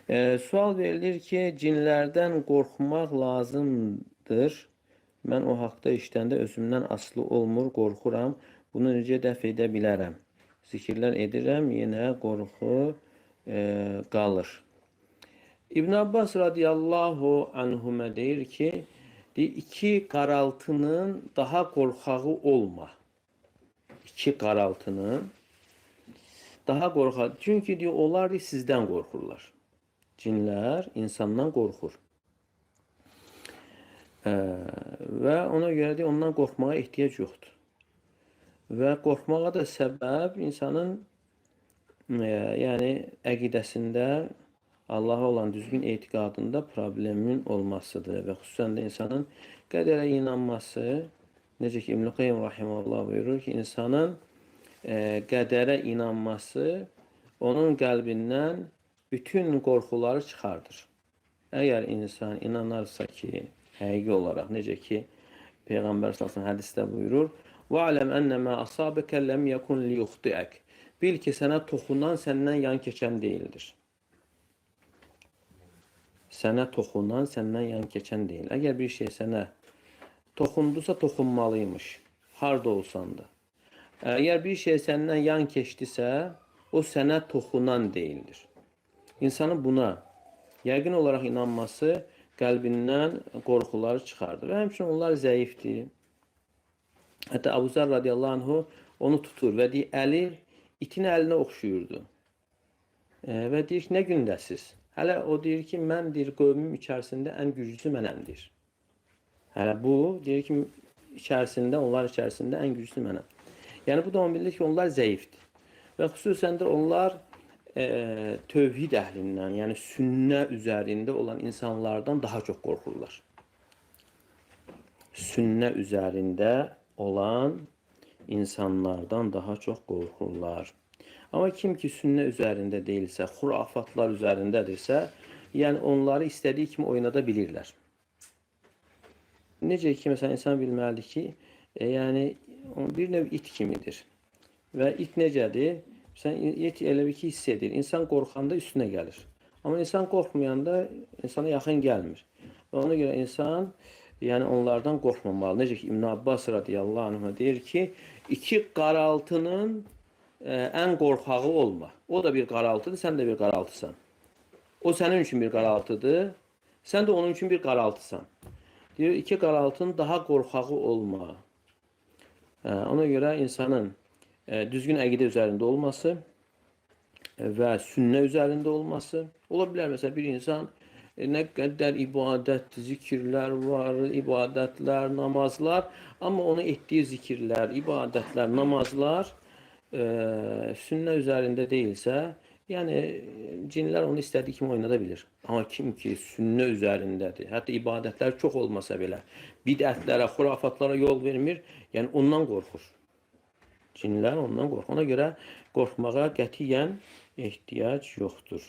Sual verilir ki, cinlərdən qorxmaq lazımdır. Mən o haqda eşidəndə özümdən asılı olmur, qorxuram. Bunu necə dəf edə bilərəm? Zikirlər edirəm, yenə qorxu qalır. İbn Abbas radiyallahu anhuma deyir ki, deyir, iki qaraltının daha qorxağı olma. İki qaraltının daha qorxağı. Çünki deyir, onlar deyir, sizdən qorxurlar. Cinlər insandan qorxur. Və ona görə deyir, ondan qorxmağa ehtiyac yoxdur. Və qorxmağa da səbəb insanın yəni əqidəsində Allaha olan düzgün etiqadında problemin olmasıdır və xüsusən də insanın qədərə inanması, necə ki İbn Qayyim rahimehullah buyurur ki, insanın qədərə inanması onun qəlbindən bütün qorxuları çıxardır. Əgər insan inanarsa ki, həqiqi olaraq, necə ki Peyğəmbər sallallahu əleyhi və səlləm hədisdə buyurur: "Ve'lem enne ma asabeke lem yekun liyuhti'ek." Bil ki, sənə toxunan səndən yan keçən deyildir. Sənə toxunan səndən yan keçən deyil. Əgər bir şey sənə toxundusa toxunmalıymış. Harda olsan da. Əgər bir şey səndən yan keçdisə, o sənə toxunan deyildir. İnsanın buna yəqin olaraq inanması qəlbindən qorxuları çıxardır. Və həmçinin onlar zəifdir. Hətta Əbu Zər radiyallahu anhu onu tutur və deyir, əli itin əlinə oxşuyurdu. Və deyir ki, nə gündəsiz? Hələ o deyir ki, mən deyir, qövmüm içərisində ən güclüsü mənəm deyir. Hələ bu deyir ki, içərisində, onlar içərisində ən güclüsü mənəm. Yəni bu da onu bildirir ki, onlar zəifdir. Və xüsusən də onlar tövhid əhlindən, yəni sünnə üzərində olan insanlardan daha çox qorxurlar. Sünnə üzərində olan insanlardan daha çox qorxurlar. Amma kim ki sünnə üzərində deyilsə, xurafatlar üzərindədirsə, yəni onları istədiyi kimi oynada bilirlər. Necə ki, məsələn, insan bilməlidir ki, yəni bir növ it kimidir. Və it necədir? Sən it elə bir ki hiss edir. İnsan qorxanda üstünə gəlir. Amma insan qorxmayanda insana yaxın gəlmir. Və ona görə insan yəni onlardan qorxmamalı. Necə ki İbn Abbas radiyallahu anh deyir ki, iki qaraltının ən qorxağı olma. O da bir qaraltıdır, sən də bir qaraltısan. O sənin üçün bir qaraltıdır, sən də onun üçün bir qaraltısan. Deyir, iki qaraltının daha qorxağı olma. Ona görə insanın düzgün əqidə üzərində olması və sünnə üzərində olması ola bilər. Məsələn, bir insan nə qədər ibadət, zikirlər var, ibadətlər, namazlar, amma onun etdiyi zikirlər, ibadətlər, namazlar sünnə üzərində deyilsə, yəni cinlər onu istədiyi kimi oynada bilir. Amma kim ki sünnə üzərindədir, hətta ibadətlər çox olmasa belə, bidətlərə, xurafatlara yol vermir, yəni ondan qorxur. Cinlər ondan qorxur. Ona görə qorxmağa qətiyyən ehtiyac yoxdur.